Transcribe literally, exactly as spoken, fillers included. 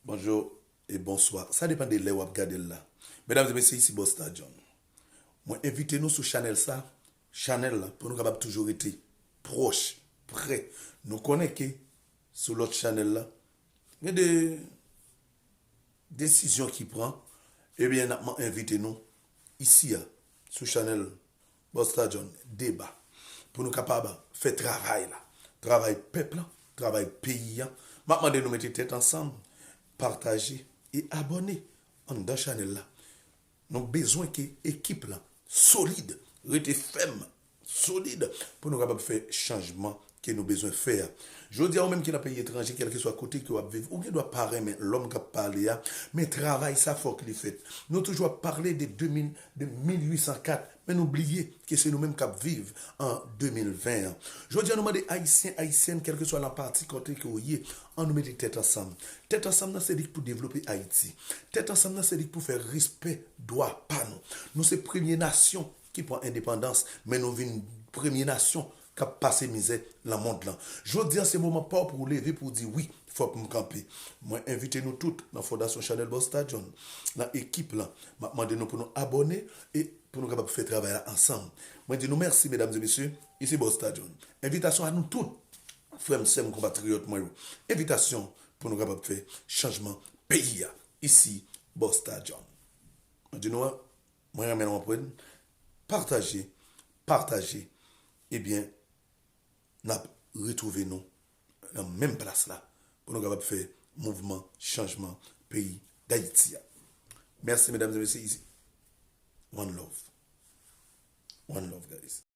Bonjou e bonswa. Sa depann de lè w ap gade l la. Medam e mesye, isi Busta John. Mwen envite nou sou chanèl sa, chanèl la, pou nou kapab toujou rete pwòch, prè. Nou konnen ke sou lòt chanèl la, gen de desizyon ki pran, ebyen, n ap envite nou isi a, sou chanèl Busta John, deba, pou nou kapab fè travay la, travay pèp la, travay peyi a. M ap mande nou mete tèt ansanm, pataje e abòne anndan chanèl la. Nou bezwen ke ekip la solid, rete fèm, solid, pou nou kapab fè chanjman ke nou bezwen fè a. Jodi a, ou menm ki nan peyi etranje, kèlkeswa kote ke w ap viv, ou gen dwa pa renmen lòm k ap pale a, men travay sa fòk li fèt. Nou toujou ap pale de de mil, de mil uit san kat, men nou bliye ke se nou menm k ap viv an de mil ven an. Jodi a, nou mande Ayisyen, Ayisyèn, kèlkeswa nan pati kote ke w ye, ann nou mete tèt ansanm. Tèt ansanm nan se li k pou devlope Ayiti. Tèt ansanm nan se li k pou fè respè dwa pa nou. Nou se premye nasyon ki pran endepandans, men nou vin premye nasyon k ap pase mizè nan mond lan. Jodi a, se moman pa w pou w leve pou w di, "Wi, fòk m kanpe." Mwen envite nou tout nan Fondasyon Chanèl Busta John, nan ekip lan. M ap mande nou pou nou abòne e pou nou kapab fè travay la ansanm. Mwen di nou mèsi, medam e mesye. Isi Busta John. Envitasyon a nou tout, frè m, sè m, konpatriyòt mwen yo. Envitasyon pou nou kapab fè chanjman peyi a. Isi Busta John. Mwen di nou, mwen renmen nou anpwen. Pataje, pataje. Ebyen, n ap retwouve nou nan menm plas la pou nou kapab fè mouvman chanjman peyi Dayiti a. Mèsi, medam e mesye, isi. One love. One love, guys.